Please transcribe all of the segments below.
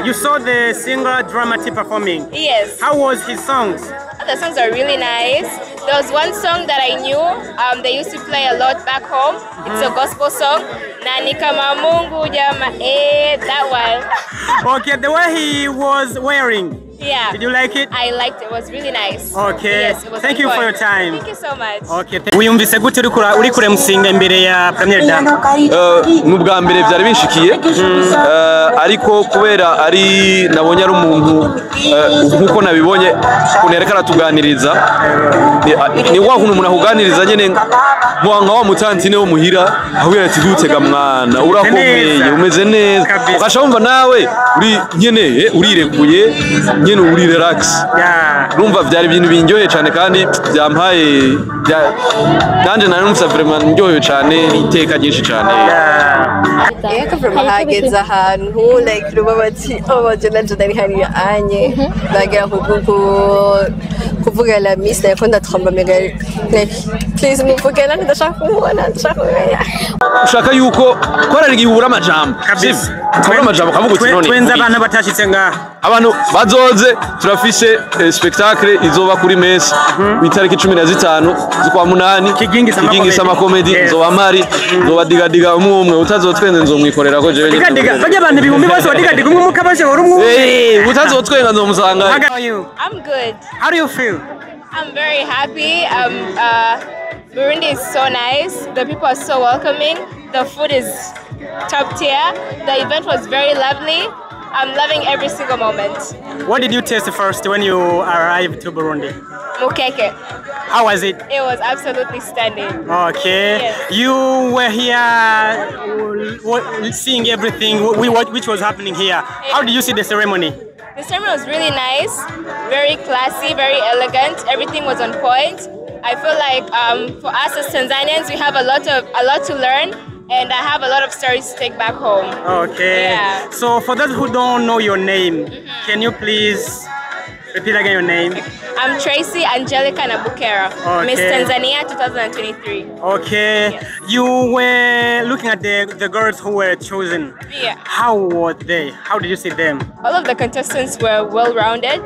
You saw the singer Drama T performing. Yes. How was his songs? The songs are really nice. There was one song that I knew. They used to play a lot back home. It's a gospel song. Nani kama Mungu jama eh, that one. Okay, the way he was wearing. Yeah. Did you like it? I liked it. It was really nice. Okay. Yes, it was Thank on you for point. your time. Thank you so much. Okay. Wiyumvise gute uri kuremusinga imbere ya Première Dame? Ni ubwa mbere byari binshikiye, ariko kubera ari nabonye ari umuntu, nkuko nabibonye ukuntu yariko aratuganiriza, ni wa kuntu umuntu akuganiriza nyene nka wa mutantine wo muhira ahubwo ati: "Gutega mwana, urakomeye, Neza. umeze neza." Kabisa. Ugasha wumva nawe uri nyene, urirekuye nyene, uri relax. Urumva byari ibintu bindyoheye cyane kandi byampaye nanje nari numva vraiment ndyohewe cyane, iteka ryinshi cyane. Ego, vraiment hageze ahantu like ruba bati: "Oh, je nanje nari hariya anye bagera kuvuga la miss." Nariko ndatremba mega, like, please muvuge nanje, ndashaka kumubona, ndashaka kumumenya. Ushaka yuko korera igihe ubura amajambo. Kabisa. Sivyo? Ukabura amajambo ukavuga uti: "None Twenze mvuge iki?" abantu batashitse ngaha. Abantu bazoze, turafise spectacle izoba kuri mesi itariki 15 z'ukwa munani. Kigingi Summer Kigingi Summer Comedy. Comedy. Yes. Nzoba mpari, nzoba digadiga umwe umwe, utazotwenze nzomwikorera ko jewe. Digadiga bajya abantu ibihumbi bose badigadiga umwe mukabashobora umwe umwe. Utazotwenga nzomusanga. How are you? I'm good. How do you feel? I'm very happy. Burundi is so nice. The people are so welcoming. The food is top tier. The event was very lovely. I'm loving every single moment. What did you taste first when you arrived to Burundi? Mukeke. How was it? It was absolutely stunning. Okay. Yes. You were here seeing everything which was happening here. How did you see the ceremony? The ceremony was really nice, very classy, very elegant. Everything was on point. I feel like for us as Tanzanians, we have a lot to learn, and I have a lot of stories to take back home. Okay. Yeah. So for those who don't know your name, can you please repeat again your name? I'm Tracy Angelica Nabukera, Miss Tanzania 2023. Okay. Yes. You were looking at the girls who were chosen. Yeah. How were they? How did you see them? All of the contestants were well-rounded.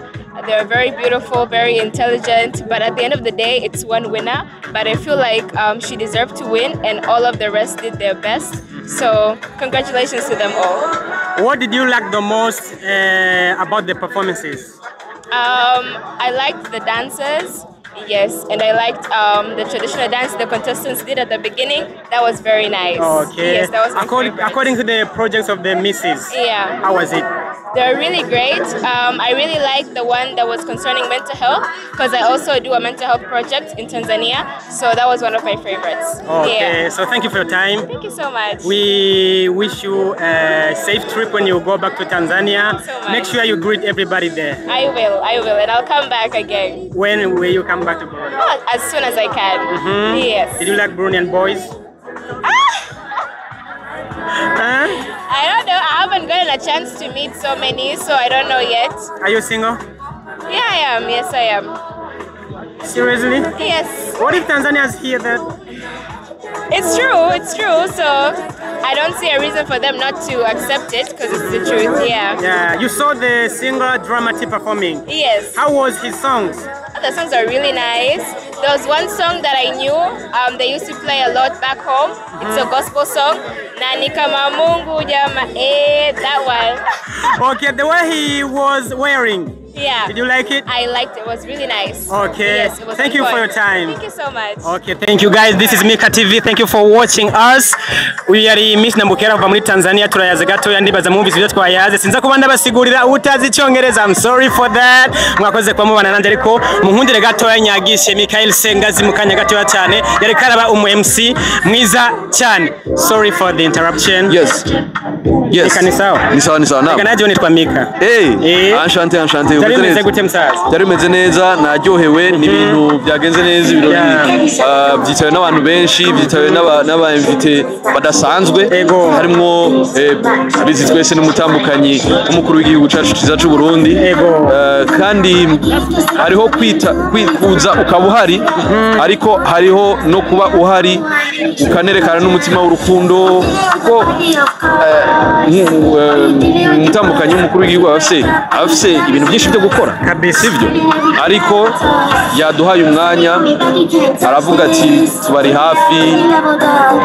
They were very beautiful, very intelligent, but at the end of the day, it's one winner. But I feel like she deserved to win, and all of the rest did their best. So congratulations to them all. What did you like the most about the performances? I liked the dances, yes, and I liked the traditional dance the contestants did at the beginning. That was very nice. Okay. Yes, that was my favorite. According to the projects of the misses, how was it? They're really great. I really liked the one that was concerning mental health because I also do a mental health project in Tanzania. So that was one of my favorites. Okay. Yeah. So thank you for your time. Thank you so much. We wish you a safe trip when you go back to Tanzania. Thank you so much. Make sure you greet everybody there. I will, and I'll come back again. When will you come back to Burundi? Oh, as soon as I can. Yes. Did you like Burundian boys? Huh? I don't know. I haven't gotten a chance to meet so many, so I don't know yet. Are you single? Yeah, I am. Yes, I am. Seriously? Yes. What if Tanzanians hear that? It's true. It's true. So I don't see a reason for them not to accept it because it's the truth. Yeah. Yeah, you saw the singer Drama T performing. Yes. How was his songs? The songs are really nice. There was one song that I knew. They used to play a lot back home. It's a gospel song. Nani kama Mungu jama eh, that one. Okay, the way he was wearing. Yeah. Did you like it? I liked it. It was really nice. Okay. Yes, it was Thank on you for point. your time. Thank you so much. Okay, thank you guys. This is Mika TV. Thank you for watching us. Uyu yari Miss Nambukera kuva muri Tanzania, turayaze gatoya, ndibaza mwumvise ibyo twayaze. Sinza kuba ndabasigurira utazi icyongereza. I'm sorry for that. Mwakoze kuba mubana nanjye, ariko munkundire gatoya nyagishe Michael Sengazi mu kanya gatoya cyane. Yari karaba umu MC mwiza cyane. Sorry for the interruption. Yes. Mika, ni sawa? Ni sawa, ni sawa. Reka Naam. naje nitwa Mika. Hey, Eh. enchanté, enchanté. Byari Umeze bimeze neza. gute musaza? Byari bimeze neza, naryohewe, ni ibintu byagenze neza, ibirori byitawe n'abantu benshi, byitawe n'aba invités badasanzwe. Ego. Harimwo abizi twese n'umutambukanyi w'umukuru w'igihugu cacu ciza c'u Burundi. Ego. Kandi hariho kwita kuza ukaba uhari, ariko hariho no kuba uhari ukanerekana n'umutima w'urukundo, kuko umutambukanyi w'umukuru w'igihugu aba afise ibintu byinshi byo gukora. Kabisa. Sibyo? Ariko yaduhaye umwanya, aravuga ati tubari hafi.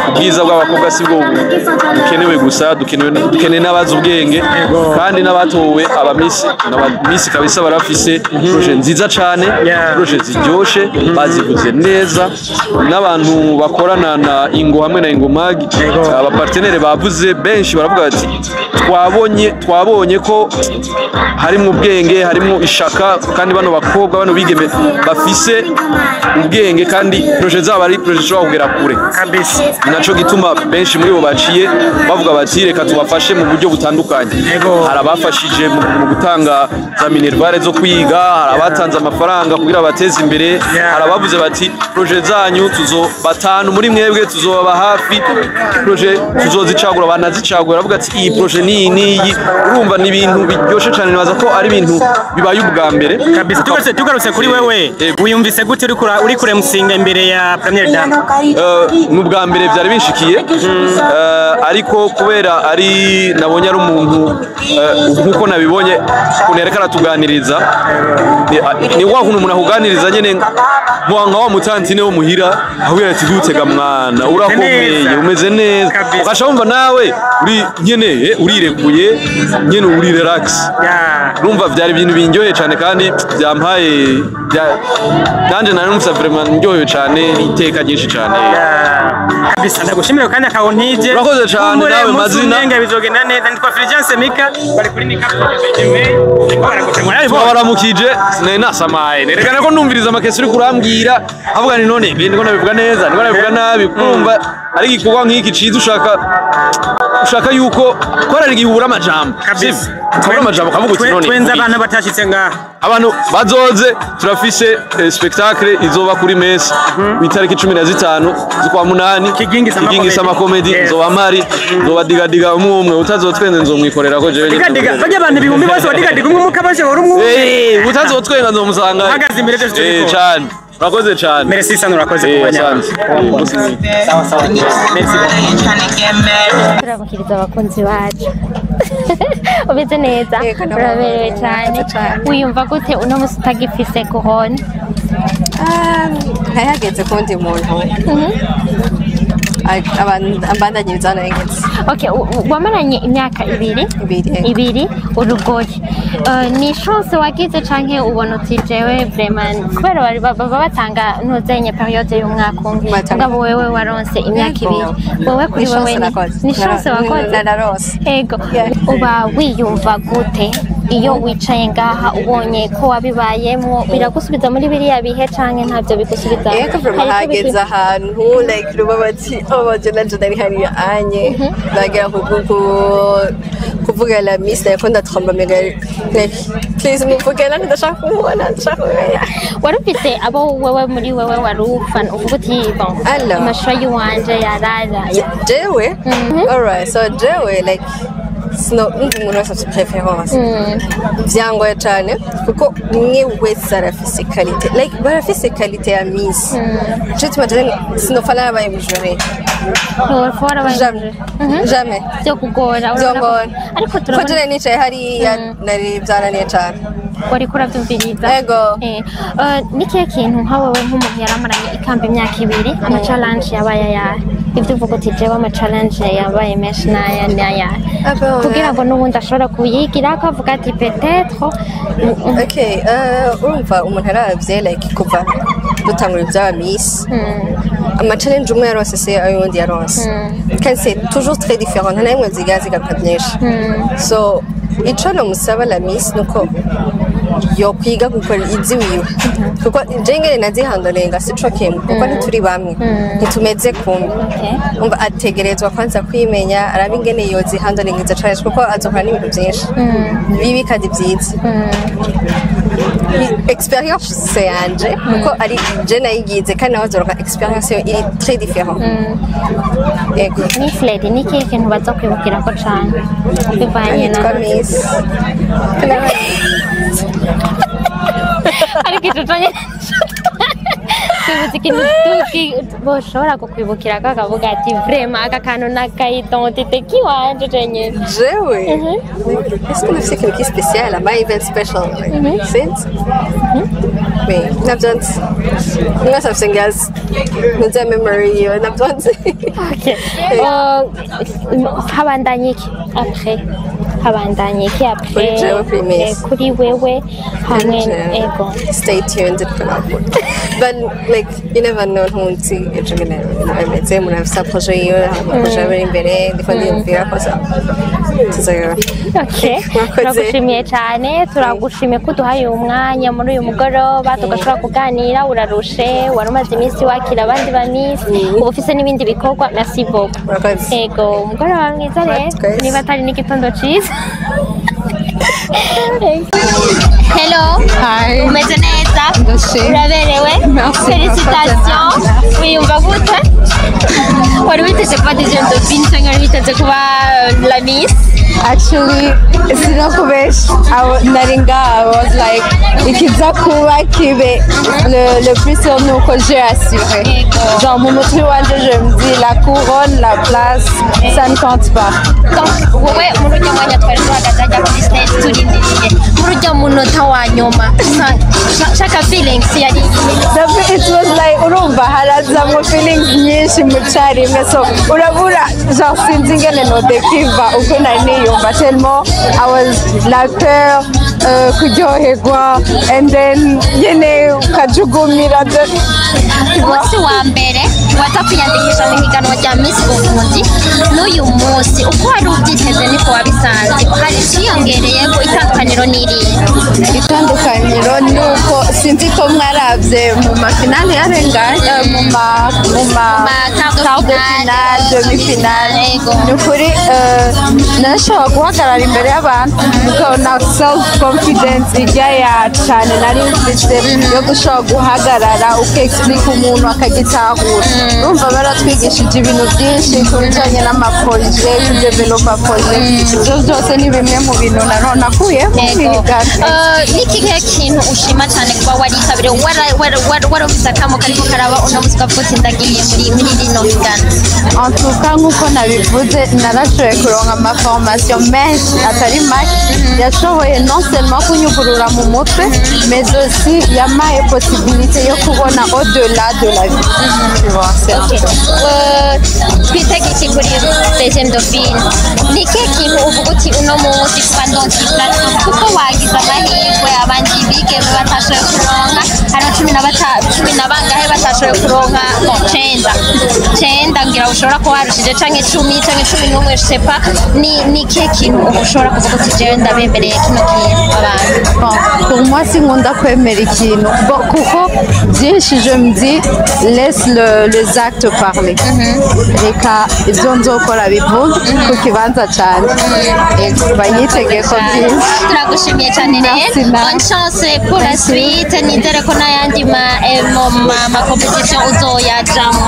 Ubwiza bw'abakobwa sibwo bukenewe gusa, dukeneye n'abazi ubwenge kandi n'abatowe aba miss n'aba miss kabisa barafise projet nziza cane, projet ziryoshe, bazivuze neza n'abantu bakorana na Ingo hamwe na Ingo Mag, aba partenaires bavuze benshi, baravuga bati twabonye ko harimo ubwenge, harimo ishaka, kandi bano bakobwa, bano bigeme bafise ubwenge, kandi projet zabo ari projet zishobora kugera kure. Kabisa. Ni naco gituma benshi muri bo baciye bavuga bati reka tubafashe mu buryo butandukanye. Hari abafashije mu gutanga za minerval zo kwiga, hari abatanze amafaranga kugira bateze imbere, hari abavuze bati projet zanyu tuzo batanu muri mwebwe tuzobaba hafi, projet tuzozicagura, banazicagura, baravuga ati iyi projet ni iyi n'iyi. Urumva ni ibintu biryoshe cyane, nibaza ko ari ibintu bibaye ubwa mbere. Kabisa. Tugarutse kuri wewe, wiyumvise gute uri kure musinga imbere ya Première Dame? Ni ubwa mbere byari binshikiye, ariko kubera ari nabonye ari umuntu nkuko nabibonye ukuntu yariko aratuganiriza, ni wa kuntu umuntu akuganiriza nyene nka wa mutantine wo muhira, ahubwo ati gutega mwana, urakomeye, Neza. umeze neza. Kabisa. Ugaca wumva nawe uri nyene urirekuye nyene, uri relax. Urumva byari ibintu binyoheye cyane kandi byampaye nanje nari numva vraiment ndyohewe cyane n'iteka ryinshi cyane. Kabisa, ndagushimira kandi akawontije. Urakoze cyane. Kumbure Nawe umunsi mazina. Umwe bizogenda neza. Nitwa Fulgence Mika, bari kuri Mika TV. Twabaramukije, sinari nasamaye, nerekana ko numviriza amakesi uri kurambwira, avuga ni none mbe ndiko nabivuga neza, ndiko nabivuga nabi? Kumva ari igikorwa nk'iki ciza, ushaka yuko ko hari igihe ubura amajambo. Kabisa. Sivyo? Ukabura amajambo ukavuga uti none Twenza mvuge iki? abantu batashitse ngaha. Abantu bazoze, turafise spectacle izoba kuri mesi itariki 15 z'ukwa munani. Kigingi Sama Kigingi Sama Comedy. Comedy. Yes. Nzoba mpari, nzoba digadiga umwe umwe, utazotwenze nzomwikorera ko jewe. Digadiga bajya abantu ibihumbi bose badigadiga umwe, mukabashobora umwe umwe. Utazotwenga nzomusanga Uhagaze imbere byose turiko. Cyane, urakoze cyane. Merci sana, urakoze Eh, ku mwanya. asante. Sawa sawa, merci beaucoup. Turamukiriza abakunzi bacu. Umeze neza? Yego, ndabona. Uraberewe cyane. Murakoze cane. Wiyumva gute uno musi utagifise couronne? Hari hageze ku wundi muntu ambandanyiriza hano yageze. Okay, wamaranye imyaka ibiri. Ibiri, yego. Ibiri urugoyi. Ni chance wagize canke ubona uti jewe vraiment, kubera bari baba batanga ntuzenye période y'umwaka umwe, Batanga. mugabo wewe waronse imyaka Yego. ibiri, wewe kuri Ni chance wewe nakoze. ni chance wakoze. Nararose. Ego. Yeah. Uba wiyumva gute iyo wicaye ngaha ubonye ko wabibayemwo? Biragusubiza muri biriya bihe canke ntabyo bigusubiza? Yego, vraiment. Hari icyo Hageze ahantu like ruba bati oh je nanje nari hariya anye bagera kuvuga la miss, nariko ndatremba, mega like please muvuge nanje, ndashaka kumubona, ndashaka kumumenya. Wari ufise abo wewe muri wewe wari ufana uvuga uti bon, Alors. amashusho y'iwanje yarara? Jewe, alright, so jewe like sino umva umuntu wese afite préférence, vyangoye cane kuko umwe wese arafise qualité, like barafise qualité ya miss. Je t'imagine sinofana narabaye mu jury. Ntiwopfa warabaye? Jamais, jamais. Byo kugora urabona Byongora. Ariko ko turabona jene nicaye hariya nari byananiye cane. Wariko uravyumviriza. Ego. Ni kihe kintu nka wewe nk'umuntu yaramaranye ikamba imyaka ibiri, ama challenge yabaye ayahe, ibyo uvuga uti jewe ama challenge yabaye menshi n'aya n'aya, Ah bon, kugira ngo n'ubundi ashobora kuyigira ko avuga ati peut-être Okay, urumva umuntu aravye like kuva dutangura ivy'aba miss, ama challenge umwe yaronse se ayundi yaronse, kandi c'est toujours très différent, nta narimwe ziga zigaruka byinshi. So ico nomusaba la miss nuko Yokwiga gukora iziwiwe, kuko je ngene nazihandorenga sico kimwe, kuko ntituri bamwe, ntitumeze kumwe. Umva, ategerezwa kwanza kwimenya, araba ingene yozihandorenga izo challenge, kuko azohura n'ibintu byinshi bibi kandi byiza. Experience yanje, kuko ari je nayigize, kandi nawe azoronka experience yo iri très différent. Ego. Miss Lady, ni ikihe kintu baza kwibukirako cane bivanye na Nitwa Miss. Ariko ico conye tubuze ikintu boshobora kukwibukirako, akavuga ati: "Vraiment, aka kantu naka identité kiwanje jenyene." Jewe, est-ce que nafise ikintu ki spécial? Am I even special? Like, sinzi. Mais navyo nzi, mwese afise ngazi ntuzi memory yiwe, navyo nzi. Okay. Habandanye iki après? Habandanye iki après? Kuri jewe, kuri Miss. Kuri wewe hamwe, ego. Stay tuned for that. But like, you never know, ntunzi ejo ngene bimeze. Umuntu afise projet yiwe, projet ari imbere, ndiko ndiyumvira ko sa tuzayo. Okay. Murakoze. Turagushimiye cyane, turagushimiye ko uduhaye uyu mwanya muri uyu mugoroba tugashobora kuganira. Urarushe, wari umaze iminsi wakira abandi ba Miss, uba ufise n'ibindi bikorwa. Merci beaucoup. Murakoze. Ego, umugoroba mwiza rero. Twese. Niba atari n'igitondo ciza. Hello. Hi. Umeze neza? Ndashima. Uraberewe. Merci. Félicitations. Wiyumva gute? Wari witeze kuba deuxième dauphine cyangwa wari witeze kuba la Miss? Actually, sinokubesha, nari ngaha, I was like, ikiza kuba kibe, le plus sûr nuko j'ai assuré. Genre mu mutwe wanje je me dis la couronne, la place, ça ne compte pas. Donc wowe muri ujya mwanya twari duhagaze hajya kuri stage turindiriye, muri ujya munota wa nyuma, shaka feelings yari iyihe? It was like, urumva harazamwo feelings nyinshi mu carimwe, so urabura, genre sinzi ingene nodekriva uko nari niyumva, tellement I was la peur, kuryoherwa, and then nyene ukajugumira tu vois. Umunsi wa mbere waza kwiyandikisha mu higanwa rya Miss Burundi n'uyu munsi, uko wari ubyiteze niko wabisanze? Hari iciyongereyeko? Itandukaniro ni irihe? Itandukaniro ni uko sinzi ko mwaravye mu mafinale yarenganye, mu ma Ma quart de finale, demi finale. Yego. Ni ukuri, narashobora guhagarara imbere y'abantu, ukabona self confidence ijya ya cane nari mfise yo gushobora guhagarara ukexplique umuntu akagitahura. Urumva baratwigishije ibintu byinshi ku bijanye n'amaprojet, kudevelopa projet, ivyo byose ni bimwe mu bintu nanone nakuye mu Yego. higanwa. Niki kihe kintu ushima cyane kuba waritabiriye, warumvise akamo kariko karaba uno munsi ukavuga uti ndagiye muri rino higanwa? En tout cas, nk'uko nabivuze, narashoboye kuronka amaformation menshi atari make, yashoboye non seulement kunyugurura mu mutwe, mais aussi yampaye possibilité yo kubona au-delà de la vie, tu vois, c'est un Okay. peu. Twitege iki kuri deuxième dauphine? Ni ikihe kintu uvuga uti uno munsi kuba ndonse iyi platform, kuko wagize amahirwe abandi bigeme batashoboye kuronka, hariho cumi na bangahe batashoboye kuronka? Bon, cenda ngira ushobora kuba warushije, canke 10 canke 11, je sais pas. Ni ikihe kintu ubu ushobora kuvuga uti jewe ndabemereye kino kintu abantu? Bon, pour moi, sinkunda kwemera ikintu. Bon, kuko byinshi je me dis laisse les actes parler, reka ibyo nzokora bivuge ku kibanza cyane. Ego, banyitege ko byinshi. Turagushimiye cyane rero. Merci, nawe. Bonne chance pour la suite. Nizere ko n'ayandi ma compétition uzoyajamo.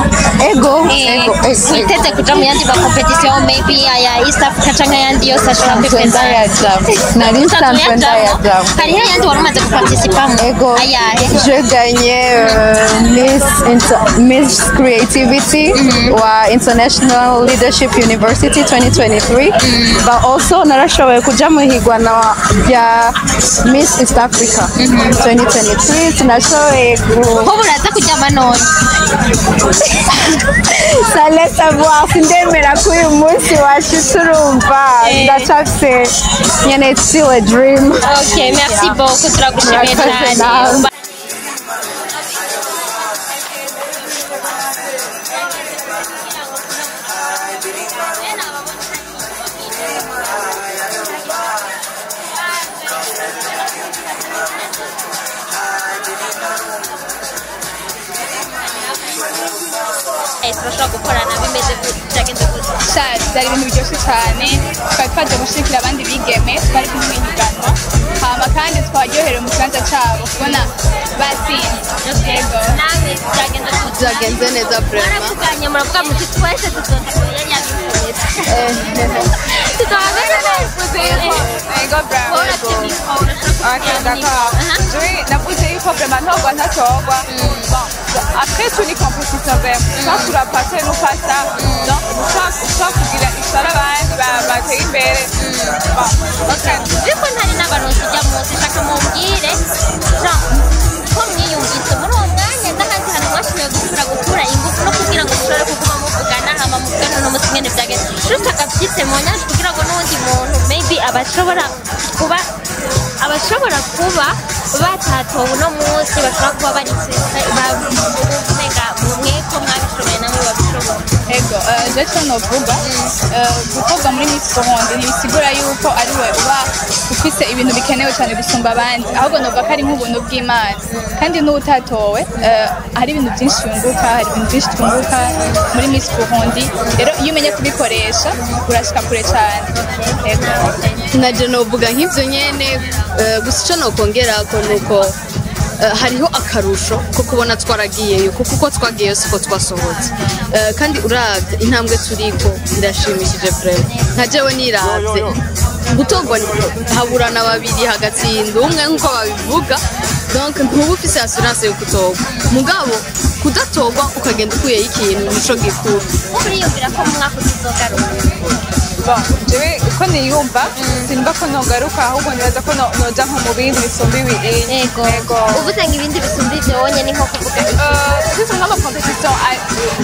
Ego, ego, ego. Witeze kuja mu yandi ma compétition, maybe aya East Africa canke ayandi yose ashobora kwiprésenta? Ndayajamo, nari nsanzwe ndayajamo. Hariho ayandi wari umaze guparticipamo? Ego. Ayahe? Je gagné Miss Creativity wa International Leadership University 2023, but also narashoboye kuja mu higanwa rya Miss East Africa 2023, sinashoboye ku Ko buraza kuryama none? Ça laisse à voir, sindemera ko uyu munsi washitse, urumva ndacafise nyene, it's still a dream. Okay, merci beaucoup, turagushimiye Murakoze cyane. nawe. Bye. Turashobora gukorana bimeze gute, byagenze gute? Sha, byari ibintu biryoshye cyane. Twari twaje gushigikira abandi bigeme twari kumwe mu ihiganwa, hama kandi twaryoherewe mu kibanza cyabo kubona batsinze. Yego. Nawe byagenze gute? Byagenze neza vraiment. Mwaravuganye muravuga muti twese tuzotora, yari yabivuze tuzohagana Navuze yuko yego bravo. Wowe urafite mikoro, urashobora Ok, kuvugira muri d'accord. mikoro. Aha. Oui, navuze yuko vraiment ntorwa ntatorwa. Bon, après tout ni compétition vraiment. Soit turapase n'upasa. Donc, ushobora kugira ishara abandi bateye imbere. Bon, Okay. Ariko ntari n'abaronsi ijya munsi, shaka mumbwire Jean ko mwiyumvise muri uwo mwanya n'ahandi hantu mwashoboye gusubira gukura ingufu no kugira ngo mushobore kuguma muvugana, hama muvugane uno munsi ingene byagenze, juste agapyitse mu nyanja kugira ngo n'uwundi muntu maybe abashobora kuba batatowe uno munsi bashobora kuba bari umenga mwe ko mwabishoboye namwe babishoboye. Ego, je cyo novuga, gutorwa muri Miss Burundi ntibisigura yuko ari we uba ufise ibintu bikenewe cyane gusumba abandi, ahubwo novuga ko ari nk'ubuntu bw'Imana. Kandi n'utatowe, hari ibintu byinshi yunguka, hari ibintu byinshi twunguka muri Miss Burundi. Rero iyo umenye kubikoresha urashika kure cyane. Ego. Naje novuga nk'ivyo nyene, gusa ico nokongera ko nuko hariho akarusho ko kubona twaragiyeyo, kuko uko twagiyeyo siko twasohotse. Kandi uravye intambwe turiko irashimishije vraiment. Nka jewe niravye, gutorwa haburana babiri hagatsinda umwe nk'uko babivuga, donc ntuba ufise assurance yo gutorwa, mugabo kudatorwa ukagenda ukuyeyo ikintu nico gikuru. Muriyumvira ko mu mwaka uzogaruka? Bon, jewe uko niyumva simba ko nogaruka, ahubwo nibaza ko noja nko mu bindi bisumba ibi. Ego. Ego. Uvuze ngo ibindi bisumba ivyo wonye ni nko kuvuga iki? Plus nk'ama compétition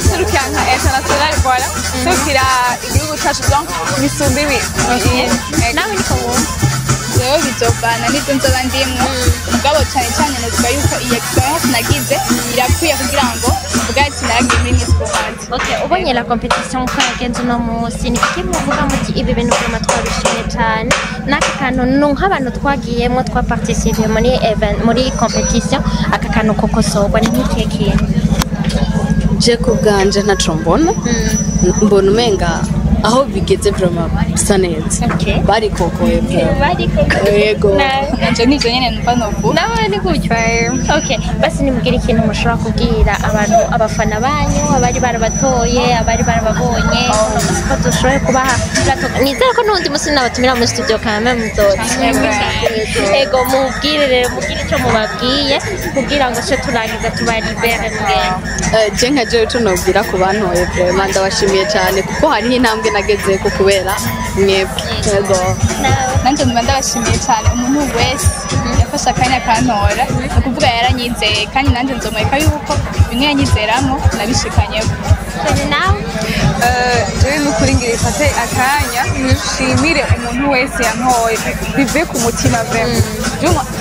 serukira nka international, voilà, serukira igihugu cacu, donc bisumba ibi. Ego. Nawe niko wumva? Jewe bizovana n'ibyo nzoba ndimwo, mugabo cyane cyane novuga yuko iyi expérience nagize irakwiye kugira ngo mvuge ati naragiye muri Miss Burundi. Okay, ubonye la compétition uko yagenze uno munsi, ni kuki muvuga muti ibi bintu vraiment twabishimye cyane, n'aka kantu nu nk'abantu twagiyemo twaparticipe muri event, muri compétition, aka kantu kokosorwa, ni nk'ikihe kintu? Je ku bwanje ntaco mbona, mbona umenga aho bigeze vraiment bisa neza. Barikokoye vraiment. Bariko. Yego. Nanje nivyo nyene numva novuga. Nawe ni gutyo. Okay, basi nimubwire ikintu mushobora kubwira abantu, abafana banyu, abari barabatoye, abari barababonye uno munsi ko dushoboye kubaha plateau. Nizere ko n'uwundi munsi nabatumira muri studio kame muzoza. Ego, mubwire rero, mubwire icyo mubabwiye kugira ngo se turangiza tubaribere mugende. Je nka jewe ico nobwira ku bantoye, vraiment ndabashimiye cyane, kuko hariho intambwe nagezeko kubera mwebwe. Yego. Nawe? Nanjye numva ndabashimiye cyane umuntu wese yafashe akanya akantora, ni ukuvuga yaranyizeye, kandi nanjye nzomwereka yuko bimwe yanyizeramo nabishikanyeho. Cyane nawe. Jewe nukuri ngira ifate akanya nshimire umuntu wese yantoye bive ku mutima vraiment.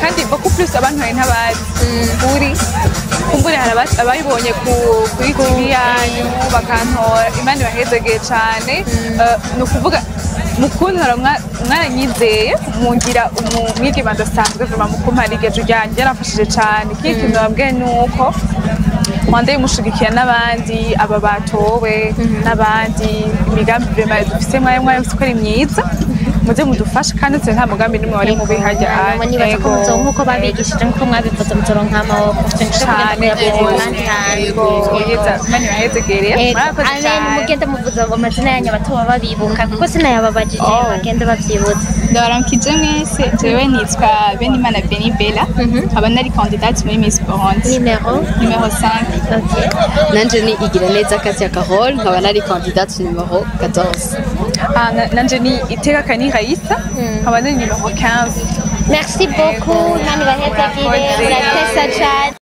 Kandi beaucoup plus abantoye ntabazi uri kumbure, hari ababibonye kuri TV yanyu bakantora, Imana ibahezegeye cane. Ni ukuvuga mu kuntora mwaranyizeye mungira umwigeme adasanzwe vraiment, mu kumpa rigejo ryanjye yaramfashije cane. Ikindi kintu nababwiye ni uko mwande mushigikiye n'abandi aba batowe n'abandi, imigambi vraiment dufise mwayo ko ari myiza, muze mudufashe, kandi tse nta mugambi n'umwe wari mubi hajya. Hanyuma nibaza ko muzo nk'uko babigishije, nk'uko mwabivuze, muzoronka ama opportunity yo kugenda Cane kuyavuza ahandi hantu. Yego, yeza Imana ibahezegereye. Ego, Murakoze amen. cyane. Mugende muvuza amazina yanyu abato baba babibuka, kuko sinayababajije, bagende bavyibutsa. Ndabaramukije mwese. Jewe nitwa Benimana Beni Bella, nkaba nari candidate muri Miss Burundi. Nimero? Numero 5. Okay. Nanje ni Igira Neza Katia Carole, nkaba nari candidate numero 14. Ah, nanje ni Iteka Kani Raissa, nkaba nari numero 15. Merci beaucoup, Imana ibahezagire, muratesa cane.